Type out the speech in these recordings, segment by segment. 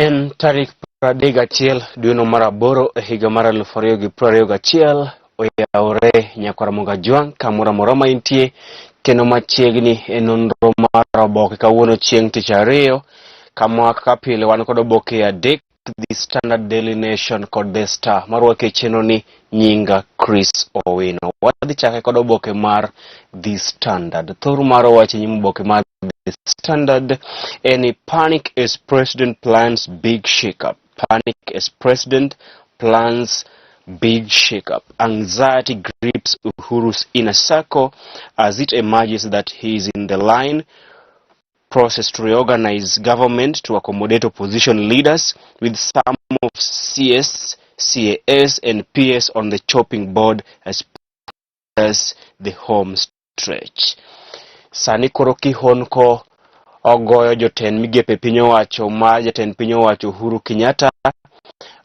En tarik 31 dweno mar aboro e higa mar 2021 oyawore nyakwar Ramogi Ajwang' kamoro amora ma intie kendo machiegni e nonro mar oboke kawuono chieng' tich ariyo kama kaka pile wan kod oboke adek The Standard, Daily Nation kod The Star marwako e chenro ni nyinga Chris Owino. Wadhi chake kod oboke mar The Standard. Thor mar wach e nyim oboke mar The Standard en ni panic as president plans big shake-up. Panic as president plans big shake-up. Anxiety grips Uhuru's inner circle as it emerges that he is in the line process to reorganize government to accommodate opposition leaders with some of CS, CAS and PS on the chopping board as the home stretch. Sani koro kihonko ogoyo jotend migepe piny owacho mar jatend piny owacho Uhuru Kenyatta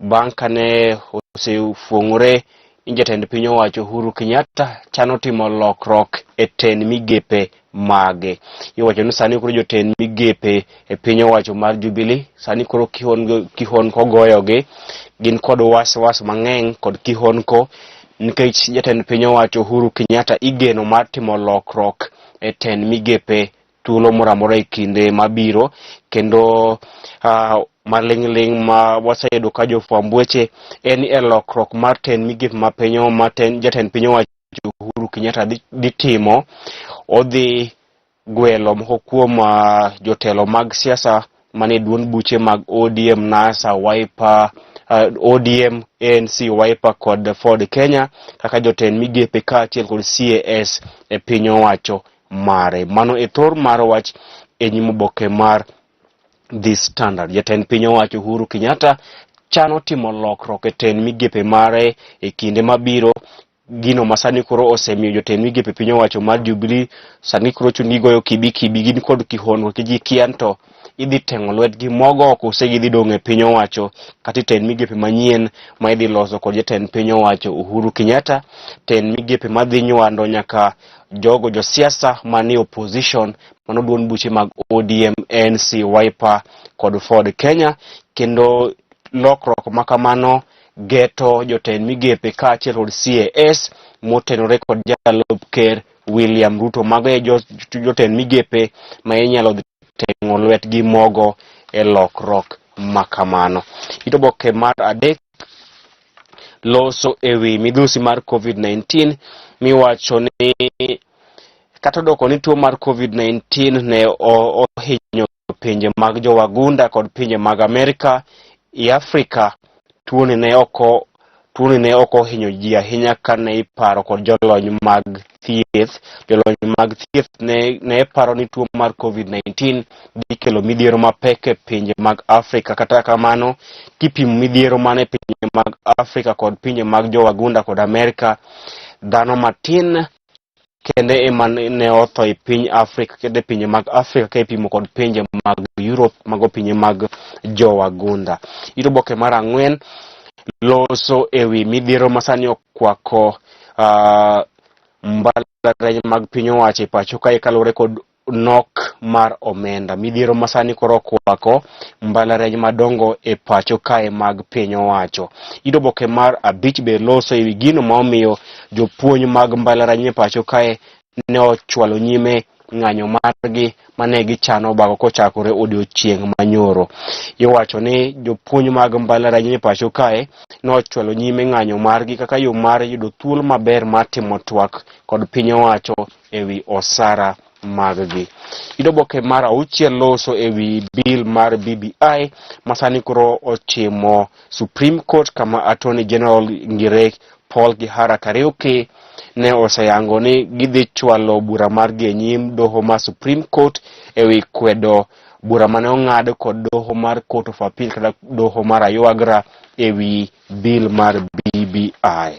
bang' kane osefuong'ore ni jatend piny owacho Uhuru Kenyatta chano timo lokruok e tend migepe mage. Iwacho ni sani koro jotend migepe e piny owacho mar Jubilee sani koro kihonko goyogi gin kod wasiwasi mang'eny kod kihonko nikech jatend piny owacho Uhuru Kenyatta igeno mar timo lokruok e tend migepe thuolo moro amora e kinde mabiro kendo maling'ling' ma waseyudo ka jofwamb weche en e lokruok mar tend migepe ma piny ma jatend piny owacho Uhuru Kenyatta dhi timo odhi gwelo moko kuom jotelo mag siasa manie duond buche mag ODM, NASA, Wiper, ODM, ANC, Wiper kod Ford Kenya kaka jotend migepe kaachiel kod CAS e piny owacho mare. Mano e thor mar wach e nyim oboke mar The Standard. Jatend piny owacho Uhuru Kenyatta chano timo lokruok e tend migepe mare e kinde mabiro gino ma sani koro osemiyo jotend migepe piny owacho mar Jubilee sani koro chun gigoyo kibi kibi gin kod kihondko ki ji to idhi teng'o lwetgi mogo kose gidhi dong' e piny owacho kata e tend migepe manyien ma idhi loso kod jatend piny owacho Uhuru Kenyatta tend migepe madhi nywando nyaka jogo josiasa manie opposition mano duond buche mag ODM, ANC, Wiper kod Ford Kenya kendo lokruok ma kamano geto jotend migepe kaachiel kod CAS motenore kod jalup ker William Ruto. Mago e jotend migepe ma inyalo teng'o lwetgi mogo e lokruok ma kamano. It oboke mar adek loso ewi midhusi mar COVID-19 miwacho ni kata odoko ni tuo mar COVID-19 ne ohinyo pinje mag jowagunda kod pinje mag Amerika i Afrika tuoni ne ok ohinyo ji ahinya kane iparo kod jolony mag thieth. Jolony mag thieth ne paro ni tuo mar COVID-19 dhi kelo midhiero mapek e pinje mag Afrika. Kata kamano, kipimo midhiero man e pinje mag Afrika kod pinje mag jowagunda kod Amerika, dhano matin kende ema ne otho e piny Afrika kendo e pinje mag Afrika ka ipimo kod pinje mag Europe mago pinje mag jowagunda. It oboke mar ang'wen loso ewi midhiero masani okwako mbalariany mag piny owacho e pacho kae kaluwore kod nok mar omenda. Midhiero masani koro okwako mbalariany madongo e pacho kae mag piny owacho. It oboke mar abich be loso ewi gino ma omiyo jopuonj mag mbalariany e pacho kae ne ochwalo nyime ng'anyo margi mane gichano bago kochakore odiochieng' manyoro. Iwacho ni jopuonj mag mbalariany e pacho kae nochwalo nyime ng'anyo margi kaka yo mar yudo thuolo maber mar timo twak kod piny owacho ewi osara maggi. It oboke mar auchiel loso ewi bill mar BBI masani koro ochimo Supreme Court kama Attorney General Ngire Paul Kihara Kariuki ne oseyango ni gidhi chwalo bura margi e nyim doho mar Supreme Court ewi kwedo bura mane ong'ad kod doho mar Court of Appeal kata doho mar Aywagra ewi bill mar BBI.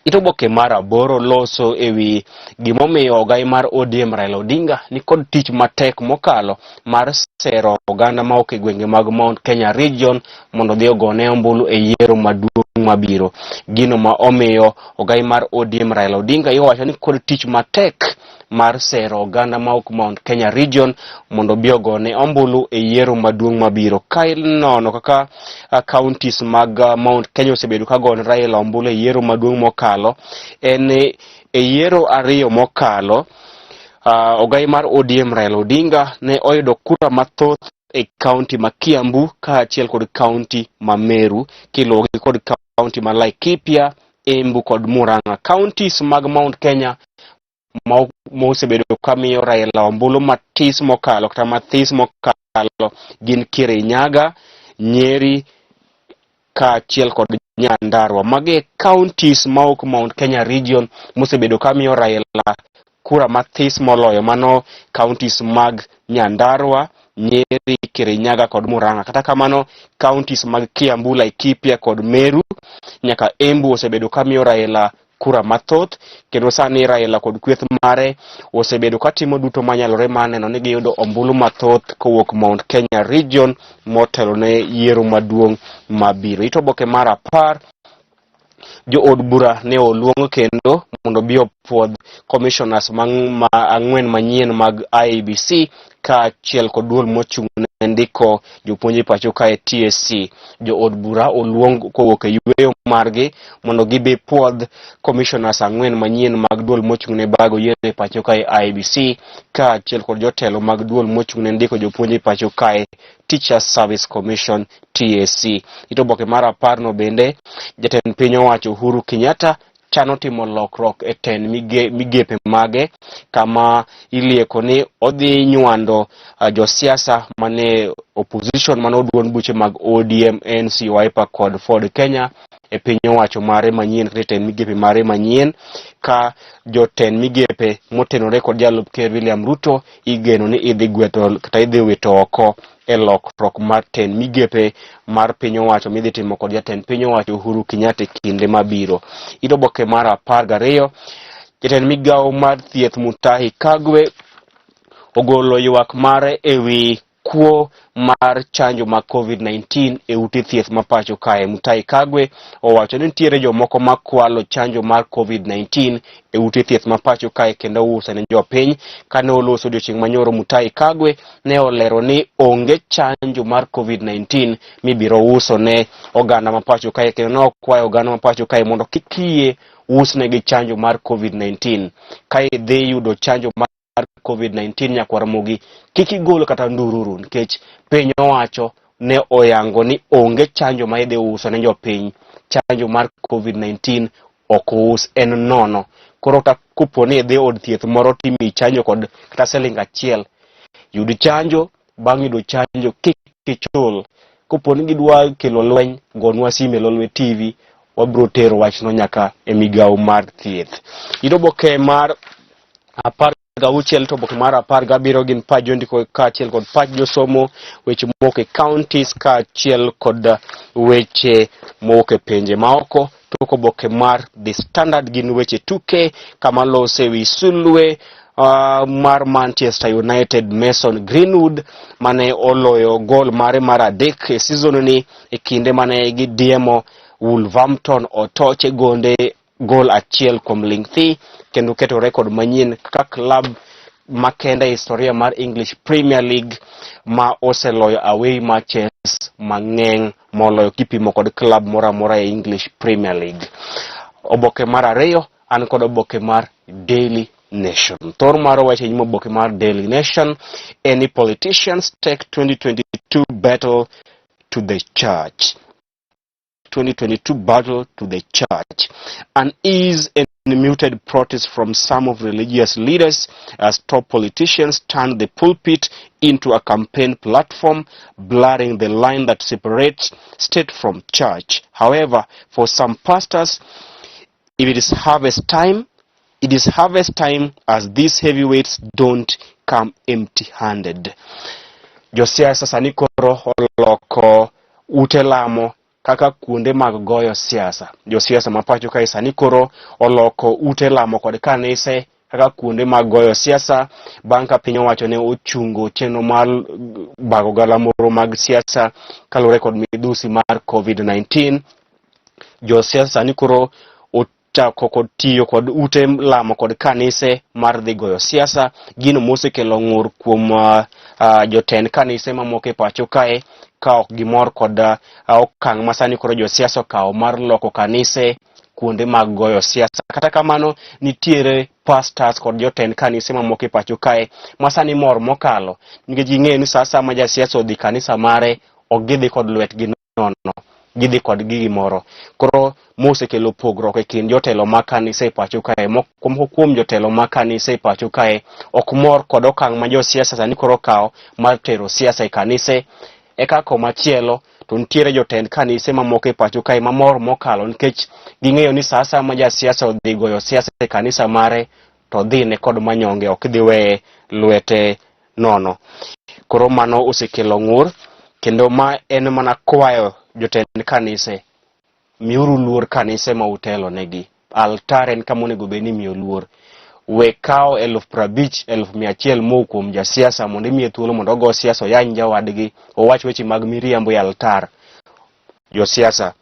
It oboke mar aboro loso ewi gimomiyo ogai mar ODM Raila Odinga nikod tich matek mokalo mar sero oganda ma ok e gwenge mag Mount Kenya Region mondo odhi ogone ombulu e yiero maduong' mabiro. Gino ma omiyo ogai mar ODM Raila Odinga iwacho ni kod tich matek mar sero oganda ma ok Mount Kenya Region mondo obi ogone ombulu e yiero maduong' mabiro. Ka inono kaka counties mag Mount Kenya osebedo ka gone Raila ombulu e yiero maduong' mokalo, en e yiero ariyo mokalo ogai mar ODM Raila Odinga ne oyudo kura mathoth e kaunti ma Kiambu kaachiel kod kaunti ma Meru kiluwogi kod kaunti ma Laikipia, Embu kod Murang'a. Counties mag Mount Kenya mosebedo kamiyo Raila ombulu matis mokalo kata mathis mokalo gin Kirinyaga, Nyeri kaachiel kod Nyandarua. Magi e counties ma ok Mount Kenya region mosebedo kamiyo Raila kura mathis moloyo mano counties mag Nyandarua, Nyeri, Kirinyaga kod Murang'a. Kata kamano counties mag Kiambu, Laikipia kod Meru nyaka Embu osebedo kamiyo Raila kura mathoth kendo sani Raila kod kweth mare osebedo katimo duto manyalore mar neno ni giyudo ombulu mathoth kowuok Mount Kenya region motelo ne yiero maduong' mabiro. It oboke mar 10 jood bura ne oluong kendo mondo obi opuodh commissioners ma ang'wen manyien mag IEBC kaachiel kod duol mochung' ne ndiko jopuonj e pacho kae TSC. Jood bura oluong kowuok e yueyo margi mondo gibi puodh commissioners ang'wen manyien mag duol mochung' ne bago yiero e pacho kae IEBC kaachiel kod jotelo mag duol mochung' ne ndiko jopuonj e pacho kae Teachers Service Commission TSC. It oboke mar 10 no bende jatend piny owacho Uhuru Kenyatta chano timo lokruok e tend migepe mage kama ilieko ni odhi nywando josiasa mane opposition mane oduond buche mag ODM, ANC, Wiper kod Ford Kenya e piny owacho mare manyien kata e tend migepe mare manyien ka jotend migepe motenore kod jalup ker William Ruto igeno ni idhi gwetho kata idhi wito oko e lokruok mar tend migepe mar piny owacho midhi timo kod jatend piny owacho Uhuru Kenyatta e kinde mabiro. It oboke mar 12 jatend migawo mar thieth Mutahi Kagwe ogolo ywak mare ewi kuo mar chanjo mag COVID-19 e ute thieth ma pacho kae. Mutahi Kagwe owacho ni nitiere jomoko ma kwalo chanjo mar COVID-19 e ute thieth ma pacho kae kendo use ne jopiny. Kane oloso odiochieng' manyoro, Mutahi Kagwe ne olero ni onge chanjo mar COVID-19 mibiro uso ne oganda ma pacho kae kendo ne okwayo oganda ma pacho kae mondo kik yie usnegi chanjo mar COVID-19. Ka idhi yudo chanjo mar COVID-19 nyakwar Ramogi, kik igol kata ndururu nikech piny owacho ne oyango ni onge chanjo ma idhi uso ne jopiny. Chanjo mar COVID-19 ok us, en nono. Koro kata kopo ni idhi od thieth moro timiyi chanjo kod kata siling achiel, yud chanjo, bang' yudo chanjo kik ichul. Kopo ni gidwa kelo lweny, gonwa simu e Lolwe TV, wabiro tero wachno nyaka e migawo mar thieth. It oboke mar 16 to oboke mar 17 gin pach jondiko kaachiel kod pach josomo, weche mowuok e counties kaachiel kod weche mowuok e pinje maoko. Tok oboke mar The Standard gin weche tuke kama lose wi sulwe mar Manchester United Mason Greenwood mane oloyo gol mare mar 3 e season ni e kinde mane gidiemo Wolverhampton otoche gonde gol 1 kuom ling thi kendo keto rekod manyien kaka club makende e historia mar English Premier League ma oseloyo away matches mang'eny moloyo kipimo kod club moro amora e English Premier League. Oboke mar 2 an kod oboke mar Daily Nation. Thor mar wacho e nyim oboke mar Daily Nation, any politicians take 2022 battle to the church. 2022 battle to the church. Unease and muted protest from some of religious leaders as top politicians turned the pulpit into a campaign platform, blurring the line that separates state from church. However, for some pastors, if it is harvest time, it is harvest time, as these heavyweights don't come empty-handed. Josiasa sani koro oloko ute lamo kaka kuonde mag goyo siasa. Josiasa ma pacho kae sani koro oloko ute lamo kod kanise kaka kuonde mag goyo siasa bang' ka piny owacho ne ochungo chenro mar bago galamoro mag siasa kaluwore kod midhusi mar COVID-19. Josiasa sani koro ochako kod tiyo kod ute lamo kod kanise mar dhi goyo siasa, gino mosekelo ng'ur kuom jotend kanise mamoko e pacho kae ka ok gimor kod okang' ma sani koro josiasa okawo mar loko kanise kuonde mag goyo siasa. Kata kamano, nitiere pastors kod jotend kanise mamoko e pacho kae ma sani mor mokalo nikech ging'eyo ni sa asaya ma jasiasa odhi kanisa mare ok gidhi kod lwetgi nono, gidhi kod gi gimoro. Koro mosekelo pogruok e kind jotelo mag kanise e pacho kae. Moko kuom jotelo mag kanise e pacho kae ok mor kod okang' ma josiasa sani koro okawo mar tero siasa e kanise. Eka komachielo to nitiere jotend kanise mamoko e pacho kae mamor mokalo nikech ging'eyo ni sa asaya ma jasiasa odhi goyo siasa e kanisa mare to odhine kod manyonge ok dhi weye lwete nono. Koro mano osekelo ng'ur kendo ma en mana kwayo jotend kanise miuru luor kanise ma utelo negi. Altar en kama onego bed ni imiyo luor. We kawo 50,000, 100,000 mow kuom jasiasa mondo imiye thuolo mondo ogo siasa, oyany jawadgi, owach weche mag miriambo e altar. Josiasa,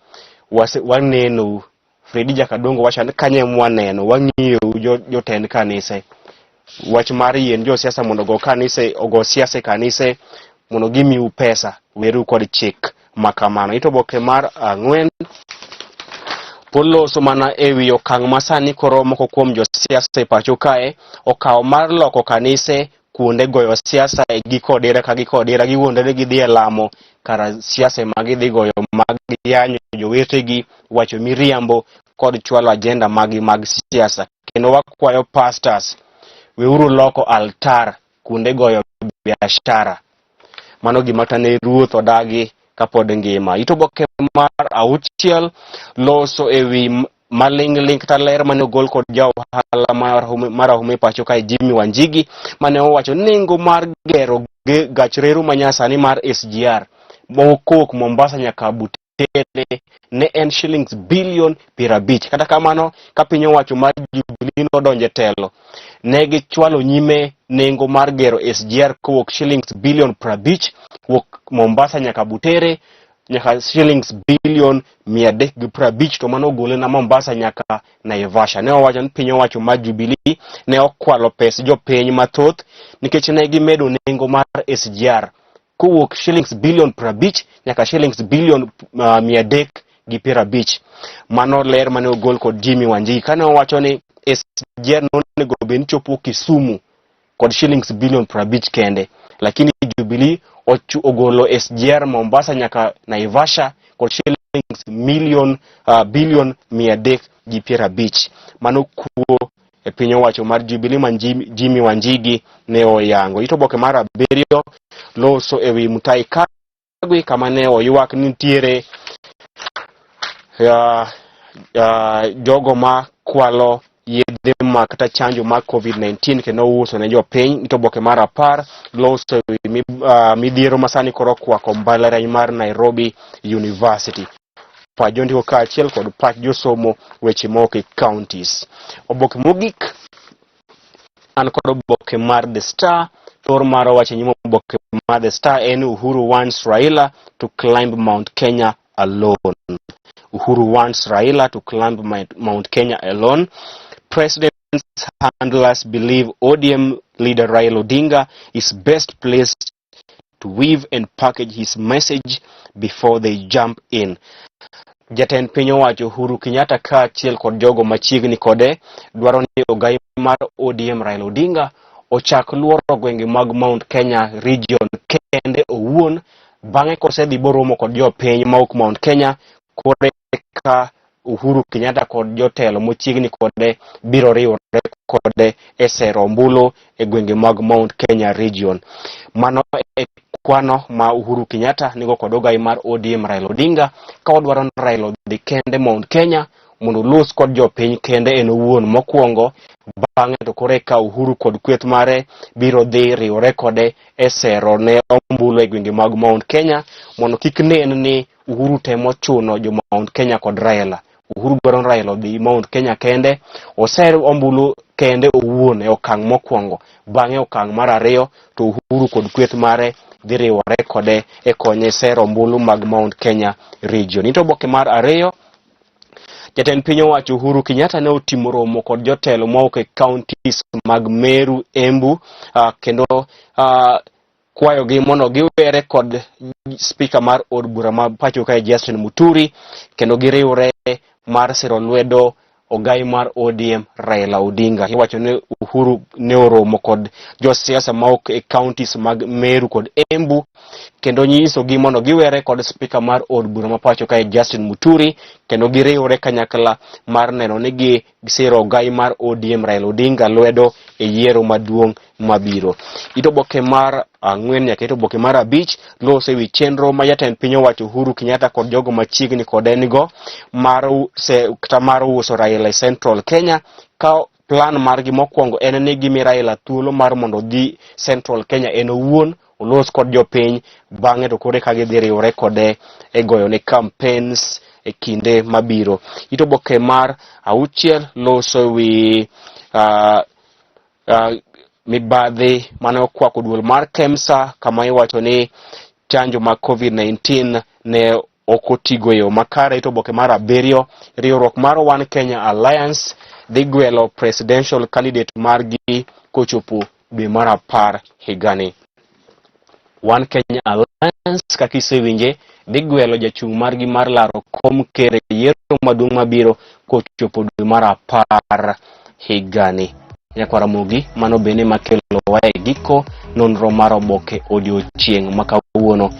wanenou. Fredi Jakadongo wacho ni kanye mwaneno, wang'iyou jotend kanise. Wach mar yien josiasa mondo ogo kanise, ogo siasa e kanise mondo gimiu pesa, weru kod chik ma kamano. Ito oboke mar ang'wen pod loso mana e wi okang' ma sani koro moko kuom josiasa e pacho kae okawo mar loko kanise kuonde goyo siasa e giko odira ka giko odira giwuondre ni gidhi e lamo kara siasa ema gidhi goyo mag yanyo jowetegi wacho miriambo kod chwalo ajenda maggi mag siasa kendo wakwayo pastors weuru loko altar kuonde goyo biashara mano gima kane ruoth odagi kapod ngima. It oboke mar auchiel loso e wi maling'ling' kata ler mane ogol kod ja ohala marahuma e pacho kae Jimmy Wanjigi mane owacho nengo mar gero gach reru manyasani mar SGR mokok Mombasa nyaka Butere ne en shillings bilion 50. Kata kamano, ka piny owacho mar Jubilee nodonjo e telo, ne gichwalo nyime nengo mar gero SGR kowuok shillings bilion 50 wuok Mombasa nyaka Butere nyaka shillings bilion 350 to mano ogole na Mombasa nyaka Naivasha. Ne owacho ni piny owacho mar Jubilee ne okwalo pes jopiny mathoth nikech ne gimedo nengo mar SGR kowuok shillings bilion 50 nyaka shillings bilion 350. Mano ler mane ogol kod Jimmy Wanjigi kane owacho ni SGR nonego bed ni chopo Kisumu kod shillings bilion 50 kende, lakini Jubilee ogolo SGR Mombasa nyaka Naivasha kod shillings million bilion 350. Mano kuo e piny owacho mar Jubilee ma Jimmy Wanjigi ne oyango. It oboke mar abiriyo loso e wi Mutahi Kagwe kama ne oywak ni nitiere jogo ma kwalo yedhe ma kata chanjo mar COVID-19 kendo uso ne jopiny. It oboke mar 10 loso e wi midhiero ma sani koro okwako mbalariany mar Nairobi University. Pach jondiko kaachiel kod pach josomo weche moko e counties. Oboke mogik an kod oboke mar The Star. Thor mar wacho nyim oboke mar The Star en Uhuru wants Raila to climb Mount Kenya alone. Uhuru wants Raila to climb Mount Kenya alone. President's handlers believe ODM leader Raila Odinga is best placed to weave and package his message before they jump in. Jatend piny owacho Uhuru Kenyatta kaachiel kod jogo machiegni kode dwaro ni ogai mar ODM Raila Odinga ochak luoro gwenge mag Mount Kenya region kende owuon bang'e kosedhi boromo kod jopiny mawuok Mount Kenya koreka Uhuru Kenyatta kod jotelo mochiegni kode biro riwore kode e sero ombulu e gwenge mag Mount Kenya region. Mano e kwano ma Uhuru Kenyatta nigo kod ogai mar ODM Raila Odinga ka odwaro ni Raila odhi kende Mount Kenya mondo olos kod jopiny kende en owuon mokwongo bang'e to koro eka Uhuru kod kweth mare biro dhi riwore kode e sero ne ombulu e gwenge mag Mount Kenya mondo kik nen ni Uhuru temo chuno jo Mount Kenya kod Raila. Uhuru dwaro ni Raila odhi Mount Kenya kende, oser ombulu kende owuon e okang' mokwongo, bang'e okang' mar ariyo to Uhuru kod kweth mare dhi riwore kode e konye sero ombulu mag Mount Kenya region. Ito oboke mar ariyo Jatend piny owacho Uhuru Kenyatta ne otimo romo kod jotelo mawuok e counties mag Meru, Embu kendo kwayogi mondo giwere kod spika mar od bura ma pacho kae Justin Muturi kendo giriwre mar siro lwedo ogai mar ODM Raila Odinga. Iwacho ni Uhuru ne oromo kod josiasa mawuok e counties mag Meru kod Embu kendo nyisogi mondo giwere kod spika mar od bura ma pacho kae Justin Muturi kendo giriwre kanyakla mar neno ni gisiro ogai mar ODM Raila Odinga lwedo e yiero maduong' mabiro. It oboke mar ang'wen nyaka it oboke mar abich loso e wi chenro ma jatend piny owacho Uhuru Kenyatta kod jogo machiegni kode nigo mar kata mar uso Raila e Central Kenya ka plan margi mokwongo en ni gimi Raila thuolo mar mondo odhi Central Kenya en owuon olos kod jopiny bang'e to koro eka gidhi riwre kode e goyo ne campaigns e kinde mabiro. It oboke mar auchiel loso wi mibadhi mane okwako duol mar KEMSA kama iwacho ni chanjo mag COVID-19 ne ok otigo e yo makare. It oboke mar abiriyo, riwruok mar One Kenya Alliance dhi gwelo presidential candidate margi kochopo dwe mar apar higani. One Kenya Alliance kaka isewinje dhi gwelo jachung' margi mar laro kom ker e yiero maduong' mabiro kochopo dwe mar apar higani. Nyakwar Ramogi, mano bende makelowa e giko nonro mar oboke odiochieng' ma kawuono.